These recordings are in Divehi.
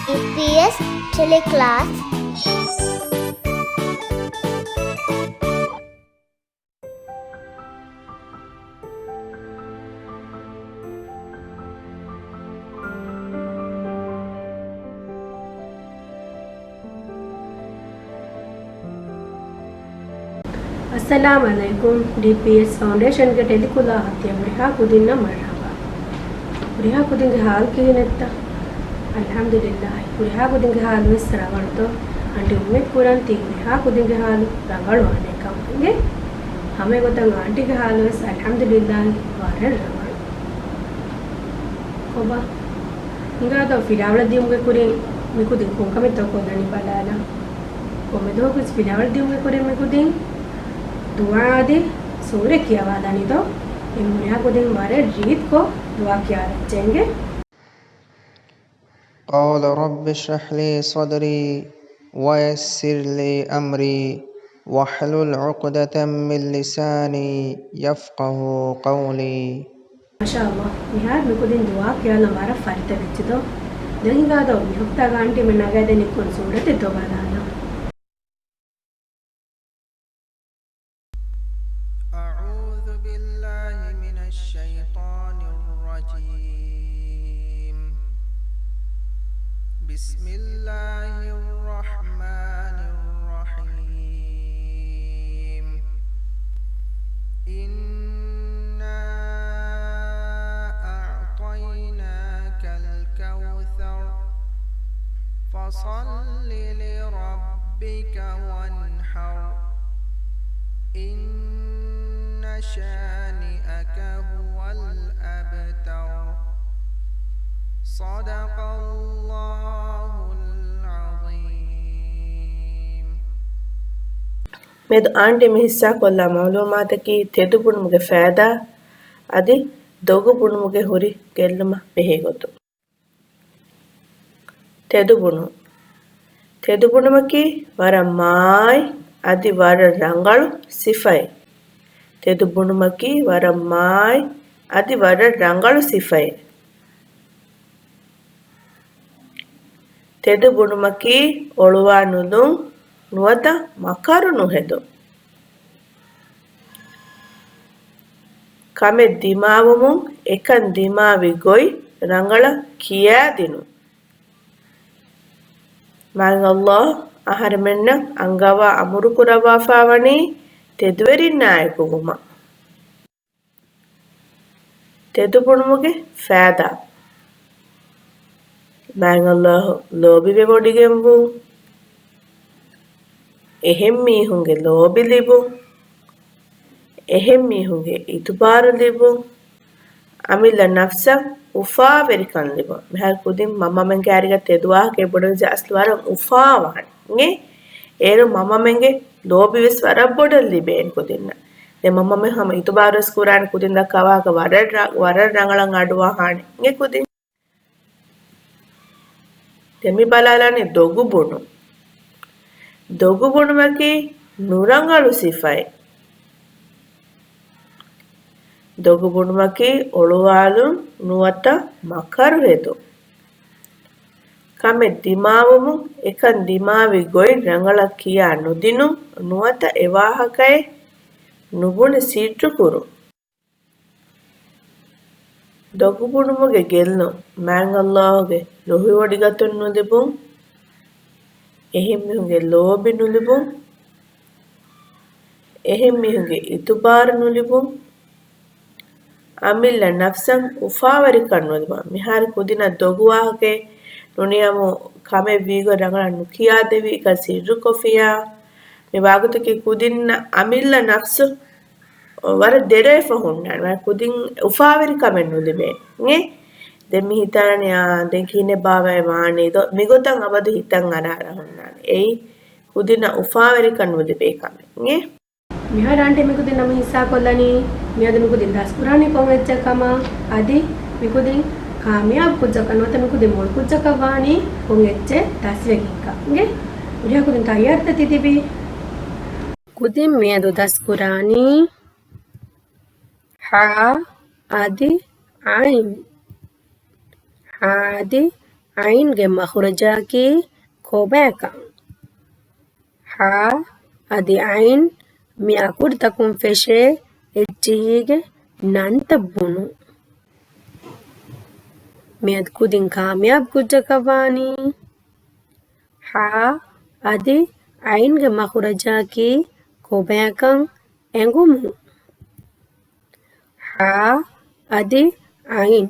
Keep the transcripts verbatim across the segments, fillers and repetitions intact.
ޑީޕީއެސް ޓެލެކްލާސް. އައްސަލާމް ޢަލައިކުމް. ޑީޕީއެސް ފައުންޑޭޝަންގެ ޓެލެކްލާސް އަށް ތިޔަ ހުރިހާ ކުދިންނަށް މަރުޙަބާ. ހުރިހާ ކުދިންގެ ޙާލު ކިހިނެއްތަ؟ އަލްޙަމްދުލިއްލާހި. ހުރިހާ ކުދިންގެ ޙާލު ވެސް ރަނގަޅުތޯ؟ އަންޓި އުއްމީދު ކުރަން ތި ހުރިހާ ކުދިންގެ ޙާލު ރަނގަޅު ވާނެކަން. އިނގޭ؟ ހަމަ އެގޮތަށް އާންޓީގެ ޙާލު ވެސް އަލްޙަމްދުލިއްލާހި ވަރަށް ރަނގަޅު. ކޮބާ؟ ހިނގާދޯ ފިލާވަޅަށް ދިޔުމުގެ ކުރިން މިކުދިން ކޮންކަމެއްތޯ ކޮށްލަނީ ބަލާލަން. ކޮންމެ ދުވަހަކުވެސް ފިލާވަޅަށް ދިޔުމުގެ ކުރިން މިކުދިން ދުޢާ އަދި ސޫރަ ކިޔަވާލަނީދޯ؟ އެ ހުރިހާ ކުދިން ވަރަށް ރީތިކޮށް ދުޢާ ކިޔާލައްޗޭ އިނގޭ. قال رب اشرح لي صدري ويسر لي أمري واحلل عقدة من لساني يفقهوا قولي. މާޝާﷲ، މިހާރު މިކުދިން ދުޢާ ކިޔާލަން ވަރަށް ފަރިތަވެއްޖެދޯ. ދެން ހިނގާދޯ މި ހަފްތާގަ އަންޓީމެން ނަގައިދެނީ ކޮން ސޫރަތެއްތޯ ބަލާލަން. أعوذ بالله من الشيطان الرجيم. بسم الله الرحمن الرحيم. إنا أعطيناك الكوثر. فصل لربك وانحر. إن شانئك هو الأبتر. صدق الله العظيم. މިއަދު އާންޓީ މި ހިއްސާކޮށްލާ މަޢުލޫމާތަކީ ތެދު ބުނުމުގެ ފައިދާ އަދި ދޮގު ބުނުމުގެ ހުރި ގެއްލުމަށް ބެހޭ ގޮތުން. ތެދު ބުނުން. ތެދު ބުނުމަކީ ވަރަށް މާތް އަދި ވަރަށް ރަނގަޅު ސިފައެއް. ތެދު ބުނުމަކީ ވަރަށް މާތް އަދި ވަރަށް ރަނގަޅު ސިފައެއް. ތެދު ބުނުމަކީ އޮޅުވާ ނުލުން، ނުވަތަ މަކަރު ނުހެދުން. ކަމެއް ދިމާވުމުން އެކަން ދިމާވި ގޮތް ރަނގަޅަށް ކިޔާދިނުން. މާތް ﷲ އަހަރެމެންނަށް އަންގަވާ އަމުރު ކުރައްވާފާވަނީ ތެދުވެރިންނާއެކު ވުމަށް. ތެދުބުނުމުގެ ފައިދާ. މާތް ﷲ ލޯބިވެވޮޑިގެންވުން. އެހެން މީހުންގެ ލޯބި ލިބުން. އެހެން މީހުންގެ އިތުބާރު ލިބުން. އަމިއްލަ ނަފްސަށް އުފާވެރިކަން ލިބުން. މިހާރު ކުދިން މަންމަމެންގެ އަރިގަ ތެދު ވާހަކަ ބުނެވިއްޖެ އަސްލު ވަރަށް އުފާވާނެ. އެއް، އޭރު މަންމަމެންގެ ލޯބިވެސް ވަރަށް ބޮޑަށް ލިބޭނެ ކުދިންނަށް. ދެން މަންމަމެން ހަމަ އިތުބާރުވެސް ކުރާނެ ކުދިން ދައްކާ ވާހަކަ ވަރަށް ރަ-، ވަރަށް ރަނގަޅަށް އަޑުއަހާނެ. އެ ކުދިން. ދެން މި ބަލާލާނީ ދޮގު ބުނުން. ދޮގު ބުނުމަކީ ނުރަނގަޅު ސިފައެއް. ދޮގު ބުނުމަކީ އޮޅުވާލުން ނުވަތަ މަކަރު ހެދުން. ކަމެއް ދިމާވުމުން އެކަން ދިމާވި ގޮތް ރަނގަޅަށް ކިޔާ ނުދިނުން ނުވަތަ އެ ވާހަކައެއް ނުބުނެ ސިއްރު ކުރުން. ދޮގު ބުނުމުގެ ގެއްލުން، މާތް ﷲ ގެ ރުހިވޮޑިގަތުން ނުލިބުން، އެހެން މީހުންގެ ލޯބި ނުލިބުން، އެހެން މީހުންގެ އިތުބާރު ނުލިބުން، އަމިއްލަ ނަފްސަށް އުފާވެރިކަން ނުލިބުން. މިހާރު ކުދިންނަށް ދޮގު ވާހަކައެއް ނުނިޔަމު ކަމެއް ވީގޮތް ރަނގަޅަށް ނުކިޔާދެވި، އެކަން ސިއްރުކޮށްފިޔާ، މި ވާގޮތަކީ ކުދިންނަށް އަމިއްލަ ނަފްސު ވަރަށް ދެރަވެފަ ހުންނާނެ. ވަރަށް ކުދިން އުފާވެރިކަމެއް ނުލިބޭ. އެ؟ ދެން މި ހިތާނެ، އާ، ދެން ކިހިނެއް ބާވައި ވާނީ ދޯ؟ މިގޮތަށް އަބަދު ހިތަށް އަރާރަ ހުންނާނެ. އެއީ ކުދިންނަށް އުފާވެރިކަން ނުލިބޭ ކަމެއް. އެ؟ މިހާރު އާންޓީ މިކުދިން ނަމަ ހިއްސާކޮށްލަނީ، މިއަދު މިކުދިން ދަސްކުރާނީ ކޮން އެއްޗެއް ކަމަށް، އަދި މިކުދިން ކާމިޔާބު ކުއްޖަކަށް ނުވަތަ މިކުދިން މޮޅު ކުއްޖަކަށް ވާނީ ކޮން އެއްޗެއް ދަސްވެގެންކަން. އިނގޭ؟ ހުރިހާ ކުދިން ތައްޔާރުތަ ތި ތިބީ؟ ކުދިން މިއަދު ދަސްކުރާނީ ހާ އަދި ޢައިން. ހާ އަދި ޢައިންގެ މަޚްރަޖަކީ ކޮބާކަން. ޙާ އަދި ޢައިން މި އަކުރުތަކުން ފެށޭ އެއްޗިހީގެ ނަންތައް ބުނުން. މިއަދު ކުދިން ކާމިޔާބު ކުއްޖަކަށް ވާނީ. ޙާ އަދި ޢައިންގެ މަޚްރަޖަކީ ކޮބާކަން އެނގުމުން. ޙާ އަދި ޢައިން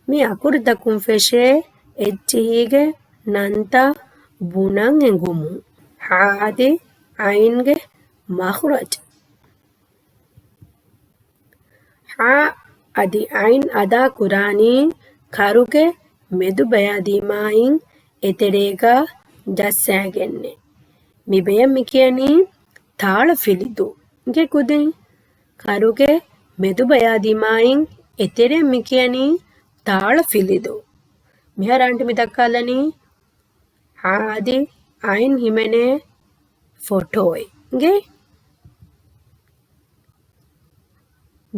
މި އަކުރުތަކުން ފެށޭ އެއްޗިހީގެ ނަންތައް ބުނަން އެނގުމުން. ޙާ އަދި ޢައިންގެ މަޚްރަޖު. ޙާ އަދި ޢައިން އަދާ ކުރާނީ ކަރުގެ މެދު ބަޔާ ދިމާއިން އެތެރޭގަ ޖައްސާގެންނޭ. މި ބަޔަށް މި ކިޔަނީ ތާޅަ ފިލިދޫ. އިނގޭ ކުދިން ކަރުގެ މެދު ބަޔާ ދިމާއިން އެތެރެއަށް މި ކިޔަނީ ތާޅަ ފިލިދޫ. މިހާރު އަންޓި މި ދައްކާލަނީ ޙާ އަދި ޢައިން ހިމެނޭ ފޮޓޯއެއް. އިނގޭ؟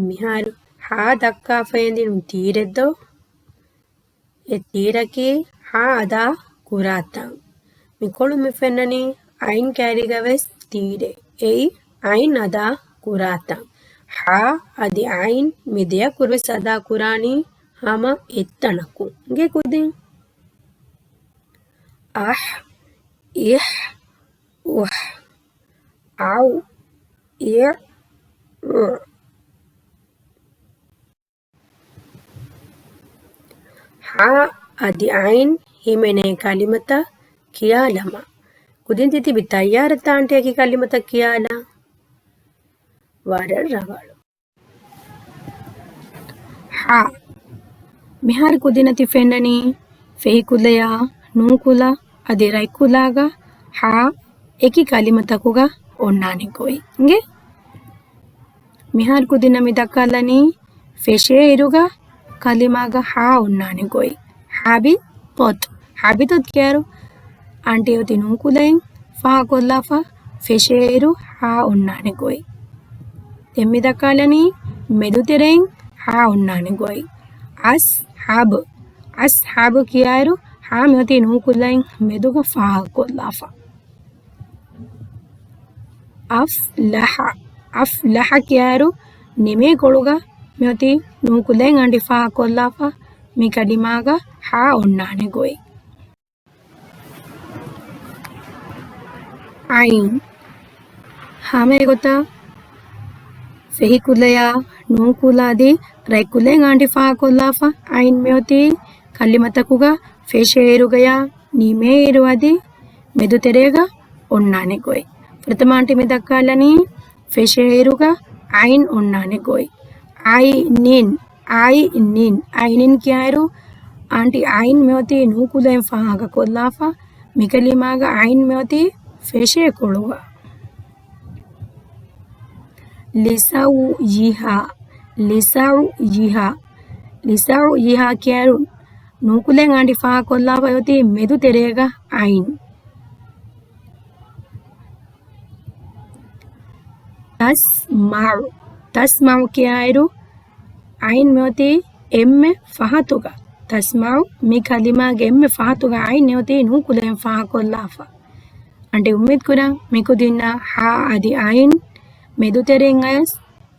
މިހާރު ޙާ ދައްކާފައި އެނދިނު ތީރެއްދޯ؟ އެ ތީރަކީ ޙާ އަދާ ކުރާތަން. މިކޮޅު މި ފެންނަނީ ޢައިން ކައިރީގަ ވެސް ތީރޭ. އެއީ ޢައިން އަދާ ކުރާތަން. ޙާ އަދި ޢައިން މި ދެއަކުރު ވެސް އަދާ ކުރާނީ ހަމަ އެއްތަނަކުން. އިނގޭ ކުދިން. އަޙް، އިޙް، އުޙް، އައު، އިޢް، އުޢް. ޙާ އަދި ޢައިން ހިމެނޭ ކަލިމަތައް ކިޔާލަމާ. ކުދިން ތި ތިބި ތައްޔާރަށްތަ އަންޓިއަކީ ކަލިމަތައް ކިޔާލާ؟ ވަރަށް ރަނގަޅު. ޙާ. މިހާރު ކުދިންނަށް ތި ފެންނަނީ ފެހިކުލަޔާ، ނޫކުލަ އަދި ރަތްކުލާގަ ޙާ އެކި ކަލިމަތަކުގަ އޮންނާނެ ގޮތް. އިނގޭ؟ މިހާރު ކުދިންނަށް މި ދައްކާލަނީ ފެށޭއިރުގަ ކަލިމާގަ ޙާ އޮންނާނެ ގޮތް. ޙާބިތު. ޙާބިތު ކިޔާއިރު އަންޓި އޮތީ ނޫކުލައިން ފާހަގަކޮށްލާފަ، ފެށޭއިރު ޙާ އޮންނާނެ ގޮތް. ދެން މި ދައްކާލަނީ މެދުތެރެއިން ޙާ އޮންނާނެ ގޮތް. އަޞްޙާބު. އަޞްޙާބު ކިޔާއިރު ޙާ މިއޮތީ ނޫކުލައިން މެދުގަ ފާހަގަކޮށްލާފަ. އަފްލަޙަ. އަފްލަޙަ ކިޔާއިރު ނިމޭ ކޮޅުގަ މިއޮތީ ނޫކުލައިން އަންޓި ފާހަގަކޮށްލާފަ، މި ކަލިމާގަ ޙާ އޮންނާނެ ގޮތް. ޢައިން. ހަމައެގޮތަށް ފެހިކުލަޔާ، ނޫކުލަ އަދި ރަތްކުލައިން އަންޓި ފާހަގަކޮށްލާފަ، ޢައިން މިއޮތީ ކަލިމަތަކުގަ ފެށޭއިރުގަޔާ، ނިމޭއިރު އަދި މެދުތެރޭގަ އޮންނާނެ ގޮތް. ފުރަތަމަ އަންޓި މި ދައްކާލަނީ ފެށޭއިރުގަ ޢައިން އޮންނާނެ ގޮތް. ޢައިނިން، ޢައިނިން، ޢައިނިން ކިޔާއިރު އަންޓި ޢައިން މިއޮތީ ނޫކުލައިން ފާހަގަކޮށްލާފަ، މިކަލިމާގަ ޢައިން މިއޮތީ ފެށޭ ކޮޅުގަ. ލިސަޢުޔިހާ، ލިސަޢުޔިހާ، ލިސަޢުޔިހާ ކިޔާއިރު ނޫކުލައިން އަންޓި ފާހަގަކޮށްލާފަ އޮތީ މެދު ތެރޭގަ ޢައިން. ތަސްމަޢު، ތަސްމަޢު ކިޔާއިރު ޢައިން މިއޮތީ އެންމެ ފަހަތުގަ. ތަސްމަޢު މި ކަލިމާގެ އެންމެ ފަހަތުގަ ޢައިން އެއޮތީ ނޫކުލައިން ފާހަގަކޮށްލާފަ. އަންޓި އުއްމީދު ކުރަން މިކުދިންނަށް ޙާ އަދި ޢައިން މެދުތެރެއިން އަޔަސް،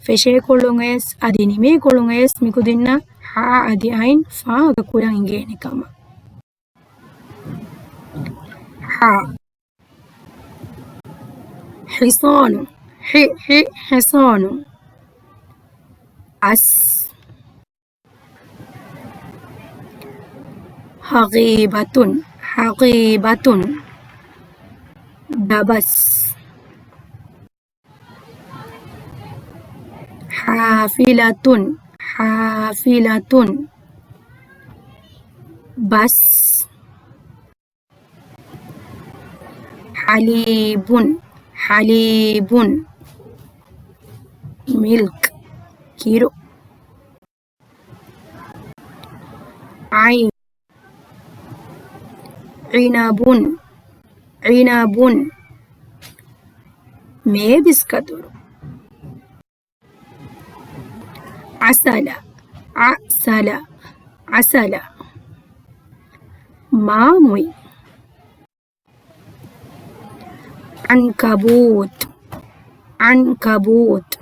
ފެށޭ ކޮޅުން އަޔަސް އަދި ނިމޭ ކޮޅުން އަޔަސް މިކުދިންނަށް ޙާ އަދި ޢައިން ފާހަގަ ކުރަން އިނގޭނެ ކަމަށް. ޙާ. ޙިޞާނު. ޙި، ޙި، ޙިޞާނު. އަސް. ޙަޤީބަތުން، ޙަޤީބަތުން. ދަބަސް. ޙާފިލަތުން، ޙާފިލަތުން. ބަސް. ޙަލީބުން، ޙަލީބުން. މިލްކް، ކިރު. ޢައިން. ޢިނަބުން، ޢިނަބުން. މޭބިސްކަތުރު. ޢަސަލަ، ޢަސަލަ، ޢަސަލަ. މާމުއި. ޢަންކަބޫތު، ޢަންކަބޫތު،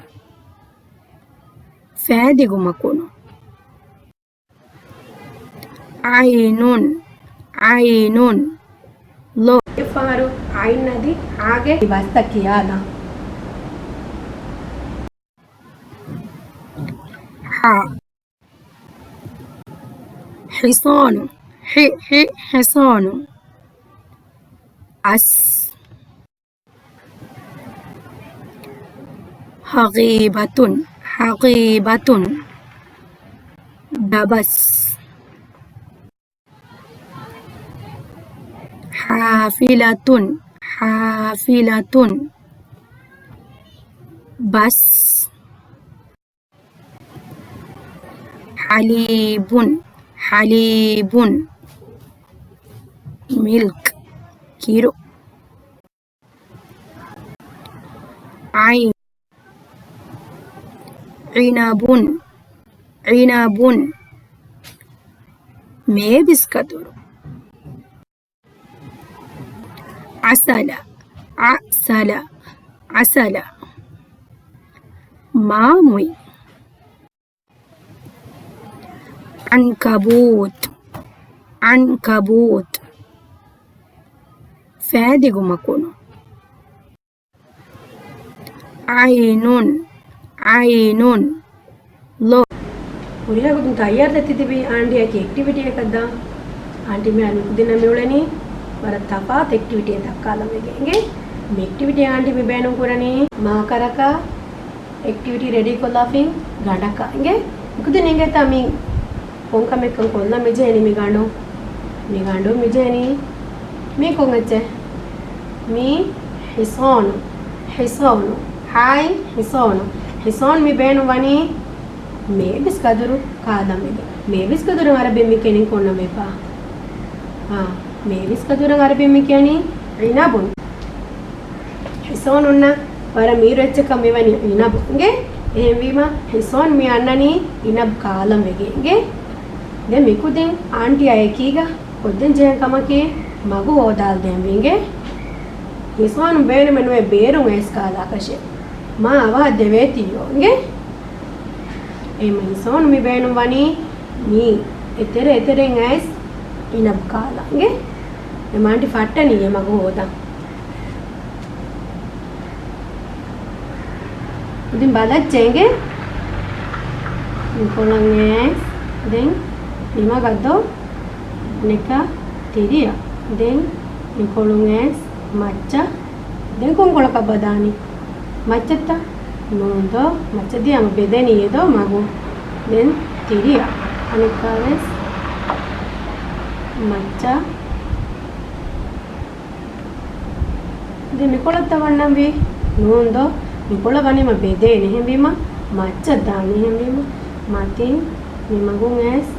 ފައިދިގު މަކުނު. ޢައިނުން، ޢައިނުން، ލޯ. އެއްފަހަރު ޢައިން އަދި ޢާގެ ބަސްތައް ކިޔާލާ. ޙާ. ޙިޞާނު، ޙި، ޙި، ޙިޞާނު. އަސް. ޙަޤީބަތުން، ޙަޤީބަތުން. ދަބަސް. ޙާފިލަތުން، ޙާފިލަތުން. ބަސް. ޙަލީބުން، ޙަލީބުން. މިލްކް، ކިރު. ޢައިން. ޢިނަބުން، ޢިނަބުން. މޭބިސްކަދުރު. ޢަސަލަ، ޢަސަލަ، ޢަސަލަ. މާމުއި. ޢަންކަބޫތު، ޢަންކަބޫތު. ފައިދިގު މަކުނު. ޢައިނުން، ޢައިނުން، ލޯ. ހުރިހާ ގޮތުން ތައްޔާރުވެ ތިބި އާންޓީއަކީ އެކްޓިވިޓީއަކަށް ދާ. އާންޓީ މި އަން މިކުދިންނަށް މިއުޅެނީ ވަރަށް ތަފާތު އެކްޓިވިޓީއެއް ދައްކާލަން ވެގެން އިނގޭ. މި އެކްޓިވިޓީ އާންޓީ މި ބޭނުން ކުރަނީ މާކަރަކާ އެކްޓިވިޓީ ރެޑީ ކޮށްލާފިން ގަނޑަކަށް އިނގޭ. މިކުދިން އިނގޭތާ މި ކޮންކަމެއްކަން ކޮށްލަން މިޖެހެނީ މި ގަނޑު. މި ގަނޑު މިޖެހެނީ. މީ ކޮން އެއްޗެއް؟ މީ ޙިޞާނު. ޙިޞާނު. ޙާއި ޙިޞާނު. ޙިޞާން މި ބޭނުން ވަނީ މޭބިސް ކަދުރު ކާލަން ވެގެން. މޭބިސް ކަދުރަށް ޢަރަބިން މި ކިޔަނީ ކޮން ނަމެއްބާ؟ އާ، މޭބިސް ކަދުރަށް ޢަރަބިން މި ކިޔަނީ ޢިނަބުން. ޙިޞާނުންނަށް ވަރަށް މީރު އެއްޗަކަށް މިވަނީ ޢިނަބު އިނގޭ. އެހެންވީމަ ޙިޞާން މި އަންނަނީ ޢިނަބު ކާލަން ވެގެން އިނގޭ. ދެން މިކުދިން އާންޓީއާ އެކީގަ ކޮށްދޭން ޖެހޭ ކަމަކީ މަގު ހޯދާލަދޭންވީ އިނގޭ. ޙިޞާނު ބޭނުމެއް ނުވޭ ބޭރުން އައިސް ކާލާކަށެއް. މާ އަވަހަށް ދެވޭތީއޯ އިނގޭ. އެހެންވީމަ ޙިޞާނު މި ބޭނުން ވަނީ މީ އެތެރެ އެތެރެއިން އައިސް ޢިނަބު ކާލަން އިނގޭ. އެ މާންޓި ފައްޓަނީ އެ މަގު ހޯދަން. ކުދިން ބަލައްޗޭ އިނގޭ. މިކޮޅަށް އައިސް ދެން މިމަގަށް ދޯ ނެކަ ތިރިއަށް. ދެން މިކޮޅުން އައިސް މައްޗަށް. ދެން ކޮންކޮޅަކަށް ބަދާނީ؟ މައްޗަށްތަ؟ ނޫން ދޯ. މައްޗަށް ދިޔައިމަ ބެދެނީ އެ ދޯ މަގު. ދެން ތިރިއަށް. އަނެއްކާވެސް މައްޗަށް. ދެން މިކޮޅަށްތަ ވަންނަންވީ؟ ނޫން ދޯ. މިކޮޅަށް ވަނީމަ ބެދޭނެ. އެހެންވީމަ މައްޗަށް ދާނީ. އެހެންވީމަ މަތިން މިމަގުން އައިސް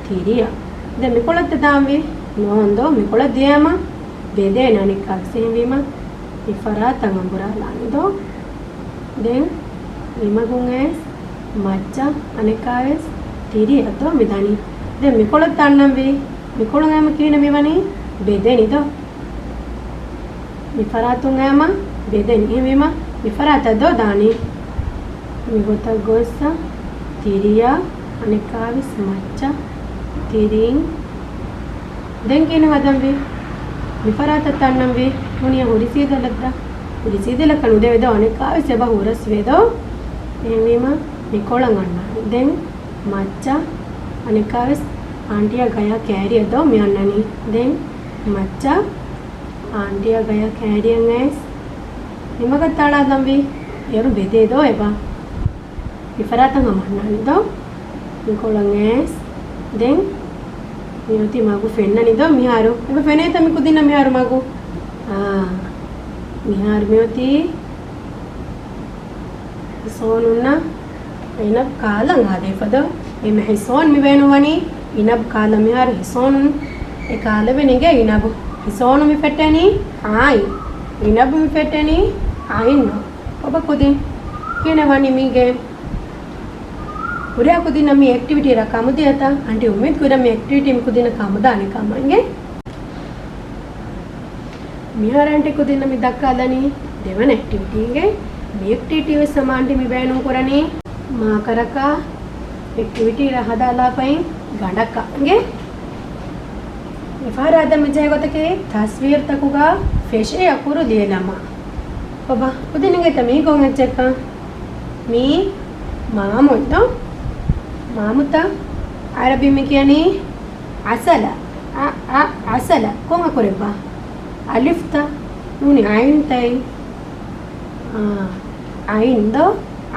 ތިރިއަށް. ދެން މިކޮޅަށްތަ ދާންވީ؟ ނޫން ދޯ. މިކޮޅަށް ދިޔައިމަ ބެދޭނެ އަނެއްކާވެސް. އެހެންވީމަ މި ފަރާތަށް އަނބުރާލާނެ ދޯ. ދެން މިމަގުން އައިސް މައްޗަށް އަނެއްކާވެސް ތިރިއަށް ދޯ މި ދަނީ. ދެން މިކޮޅަށް ދަންނަންވީ. މިކޮޅުން އައިމަ ކިހިނެއް މިވަނީ؟ ބެދެނީ ދޯ. މި ފަރާތުން އައިމަ ބެދެނީ. އެހެންވީމަ މި ފަރާތަށް ދޯ ދާނީ. މި ގޮތަށް ގޮއްސަ ތިރިއަށް އަނެއްކާވެސް މައްޗަށް ތިރިން. ދެން ކިހިނެއް ހަދަންވީ؟ މި ފަރާތަށް ދަންނަންވީ. ނޫނިޔާ ހުރި ސީދަލަށް ދާ. ހުރި ސީދަލަކަށް ނުދެވޭ ދޯ. އަނެއްކާވެސް އެބަ ހުރަސްވޭ ދޯ. އެހެންވީމަ މިކޮޅަށް އަންނާނެ. ދެން މައްޗަށް އަނެއްކާވެސް އާންޓީއާ ގަޔާ ކައިރިއަށް ދޯ މި އަންނަނީ. ދެން މައްޗަށް އާންޓީއާ ގަޔާ ކައިރިއަށް އައިސް މިމަގަށް ތަޅާލަންވީ. އޭރު ބެދޭ ދޯ އެބަ. މި ފަރާތަށް ހަމަ އަންނާނެ ދޯ. މިކޮޅަށް އައިސް ދެން މިއޮތީ މަގު ފެންނަނީ ދޯ މިހާރު. އެބަ ފެނޭތަ މި ކުދިންނަށް މިހާރު މަގު؟ އާ، މިހާރު މިއޮތީ ޙިޞާނުންނަށް ޢިނަބު ކާލަން ހާދައިފަ ދޯ. އެހެންވީމަ ޙިޞާން މި ބޭނުންވަނީ ޢިނަބު ކާލަން. މިހާރު ޙިޞާނުން އެ ކާލެވެނީ އިނގޭ ޢިނަބު. ޙިޞާނު މި ފެއްޓެނީ ޢާއިން. ޢިނަބު މި ފެއްޓެނީ ޢައިން. އޮބަ ކުދިން ކިހިނެއް ވަނީ މީގެ؟ ހުރިހާ ކުދިންނަށް މި އެކްޓިވިޓީއަށް ކަމުދިޔަތަ؟ އަންޓި އުއްމީދު ކުރަން މި އެކްޓިވިޓީ މި ކުދިންނަށް ކަމުދާނެ ކަމަށް އިނގޭ. މިހާރު އަންޓި ކުދިންނަށް މި ދައްކާލަނީ ދެވަނަ އެކްޓިވިޓީގެ. މި އެކްޓިވިޓީ ވެސް ހަމަ އަންޓި މި ބޭނުން ކުރަނީ މާކަރަކާ އެކްޓިވިޓީ ހަދާލާފައި ގަނޑަކަށް އިނގޭ. މިފަހަރު ހަދަން މިޖެހޭ ގޮތަކީ ތަސްވީރުތަކުގަ ފެށޭ އަކުރު ލިޔެލަމާ. ބަބާ، ކުދިން އިނގޭތަ މީ ކޮން އެއްޗެއްކަން؟ މީ މާމުއްދޯ؟ މާމުތަ؟ އަރަބިން މި ކިޔަނީ އަސަލަ. އަ، އަ، އަސަލަ. ކޮން އަކުރެއްބާ؟ އަލިފްތަ؟ ނޫނީ އައިންތައި؟ އާ، އައިން ދޯ؟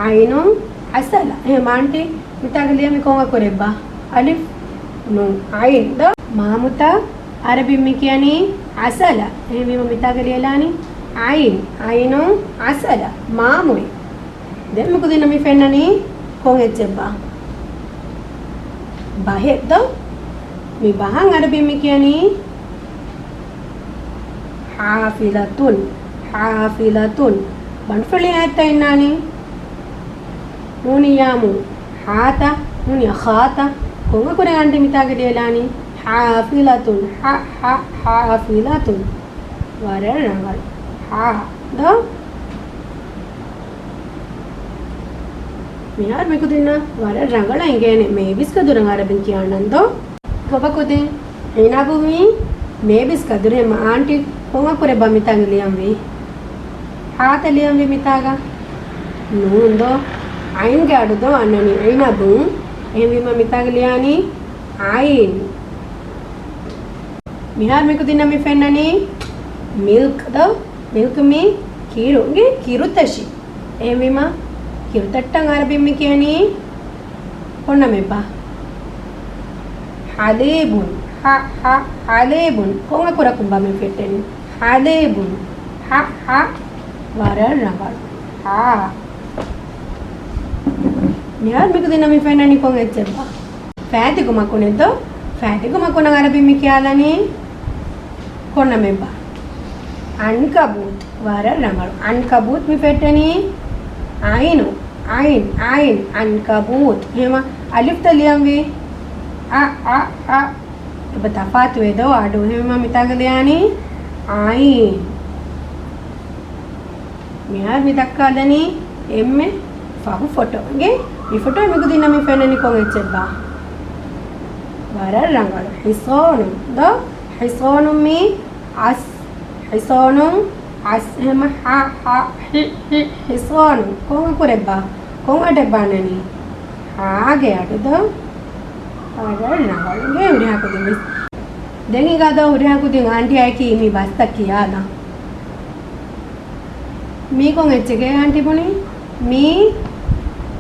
އައިނުން އަސަލަ. އެހެން އަންޓީ މިތާގަ ލިޔަންވީ ކޮން އަކުރެއްބާ؟ އަލިފް ނޫން އައިން ދޯ؟ މާމުތަ؟ އަރަބިން މި ކިޔަނީ އަސަލަ. އެހެންވީމަ މިތާގަ ލިޔެލާނީ އައިން، އައިނުން އަސަލަ، މާމުއި. ދެން މި ކުދިންނަށް މި ފެންނަނީ ކޮން އެއްޗެއްބާ؟ ބަހެއް ދޯ؟ މި ބަހަށް އަރަބިން މި ކިޔަނީ ޙާފިލަތުން، ޙާފިލަތުން. ބަނޑުފުޅި އާއްތަ އިންނާނީ؟ ނޫނިއްޔާމު ހާތަ، ނޫނިއްޔާ ޚާތަ. ކޮން އަކުރެއް އަންޓި މިތާގަ ލިޔެލާނީ؟ ޙާފިލަތުން. ޙަ، ޙަ، ޙާފިލަތުން. ވަރަށް ރަނގަޅު. ޙާ ދޯ؟ މިހާރު މި ކުދިންނަށް ވަރަށް ރަނގަޅަށް އެނގޭނެ މޭބިސް ކަދުރަށް އަރަބިން ކިޔާނަން ދޯ؟ ކޮބާ ކުދިން؟ އޭނާ ބުނީ މޭބިސް ކަދުރެއް. އަންޓި ކޮން އަކުރެއްބާ މިތާގަ ލިޔަންވީ؟ ހާތަ ލިޔަންވީ މިތާގަ؟ ނޫން ދޯ؟ އައިންގެ އަޑު ދޯ އަންނަނީ އިނަބުން. އެހެންވީމަ މިތާގަ ލިޔާނީ އައިން. މިހާރު މި ކުދިންނަށް މި ފެންނަނީ މިލްކް ދޯ؟ މިލްކް މީ ކިރު، އިނގޭ ކިރުތަށި. އެހެންވީމަ ކިރުތައްޓަށް އަރަބިން މި ކިޔަނީ ކޮން ނަމެއްބާ؟ ޙަލީބުން. ޙަ، ޙަ، ޙަލީބުން. ކޮން އަކުރަކުންބާ މި ފެއްޓެނީ؟ ޙަލީބުން. ޙަ، ޙަ، ވަރަށް ރަނގަޅު. ޙާ. މިހާރު މި ކުދިންނަށް މި ފެންނަނީ ކޮން އެއްޗެއްބާ؟ ފައިދިގު މަކުނެއް ދޯ؟ ފައިދިގު މަކުނަށް އަރަބިން މި ކިޔާލަނީ ކޮން ނަމެއްބާ؟ ޢަންކަބޫތު. ވަރަށް ރަނގަޅު. ޢަންކަބޫތު މި ފެއްޓެނީ ޢައިނު، ޢައިން، ޢައިން، ޢަންކަބޫތު. އެހެންވީމަ އަލިފްތައް ލިޔަންވީ އަ، އަ، އަ. އެބަ ތަފާތުވޭ ދޯ އަޑު. އެހެންވީމަ މިތާގަ ލިޔާނީ ޢައިން. މިހާރު މި ދައްކާލަނީ އެންމެ ފަހު ފޮޓޯ. އިނގޭ މި ފޮޓޯ މި ކުދިންނަށް މި ފެންނަނީ ކޮން އެއްޗެއްބާ؟ ވަރަށް ރަނގަޅު. ޙިޞާނުން ދޯ؟ ޙިޞާނުން މީ އަސް. ޙިޞާނުން އަސް. އެހެންވީމަ ޙަ، ޙަ، ޙި، ޙި، ޙިޞާނުން. ކޮން އަކުރެއްބާ؟ ކޮން އަޑެއްބާ ނަނީ؟ ޙާގެ އަޑު ދޯ؟ ވަރަށް ރަނގަޅު. އިނގޭ ހުރިހާ ކުދިން ވެސް. ދެން ހިނގާ ދޯ ހުރިހާ ކުދިން އާންޓީއާއެކީ މި ބަސްތައް ކިޔާލަން. މީ ކޮން އެއްޗެކޭ އާންޓީ ބުނީ؟ މީ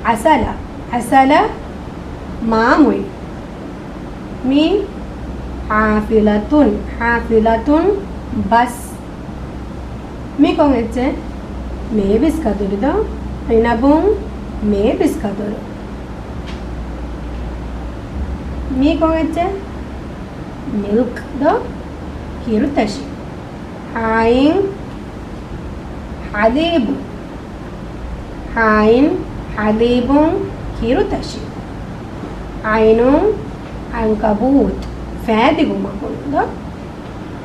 އަސަލަ، އަސަލަ މާމުއި. މީ ޙާފިލަތުން، ޙާފިލަތުން ބަސް. މީ ކޮން އެއްޗެއް؟ މޭބިސް ކަދުރު ދޯ؟ އިނަބުން މޭބިސް ކަދުރު. މީ ކޮން އެއްޗެއް؟ މިލްކް ދޯ؟ ކިރުތަށި. އައިން ޙަލީބު. އައިން ޙަލީބުން ކިރުތަށި. އައިނުން ޢަންކަބޫތު ފައިދިގު މަކުން ދޯ؟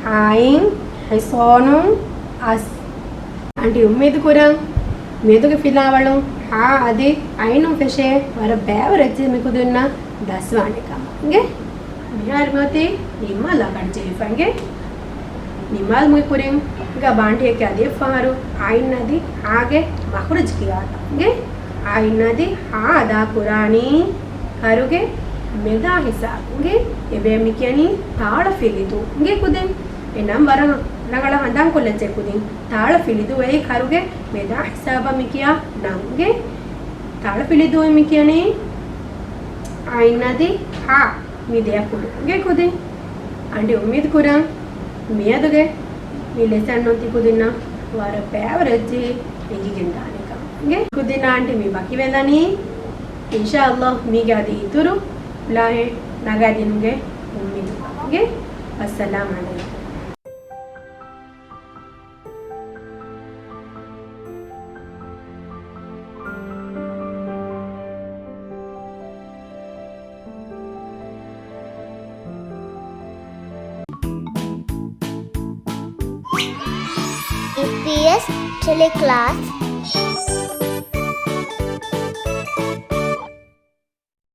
އައިން ޙިޞާނުން އަސް. އަންޓީ އުއްމީދު ކުރަން މިއަދުގެ ފިލާވަޅުން ހާ އަދި އައިނުން ފެށޭ ވަރަށް ބައިވަރު އެއްޗެއް މި ކުދިންނަށް ދަސްވާނެ ކަމަށް އިނގޭ. މިހާރު މިއޮތީ ނިންމާލާ ބަނޑު ޖެހިފަ އިނގޭ. ނިންމާލުމުގެ ކުރިން ގާ އާންޓީއަކީ އަދި އެއްފަހަރު އައިން އަދި ހާގެ މަޚްރަޖު ކިޔާލަން އިނގޭ. އައިން އަދި ހާ އަދާ ކުރާނީ ކަރުގެ މެދާ ހިސާބުން އިނގޭ. އެބައި މި ކިޔަނީ ތާޅަފިލިދޫ އިނގޭ ކުދިން. އެ ނަން ވަރަށް ރަނގަޅަށް ހަނދާންކޮށްލައްޗޭ ކުދިން. ތާޅަފިލިދޫ އެއީ ކަރުގެ މެދާ ހިސާބަށް މި ކިޔާ ނަން އިނގޭ. ތާޅަފިލިދޫއިން މި ކިޔަނީ އައިން އަދި ހާ މި ދެ އަކުރު އިނގޭ ކުދިން. އަންޓީ އުއްމީދު ކުރަން މިއަދުގެ މި ލެސަން އޮތީ ކުދިންނަށް ވަރަށް ބައިވަރު އެއްޗެހި އެނގިގެން ދާނެ ކަމަށް އިނގޭ. ކުދިންނާ އަންޓީ މި ވަކިވެލަނީ. އިންޝާﷲ މީގެ އަދި އިތުރު ފުލާހެއް ނަގާދިނުމުގެ އުއްމީދު ކަމަށް އިނގޭ. އައްސަލާމް ޢަލައިކުމް. ޕީއެސް ޓެލެކްލާސް.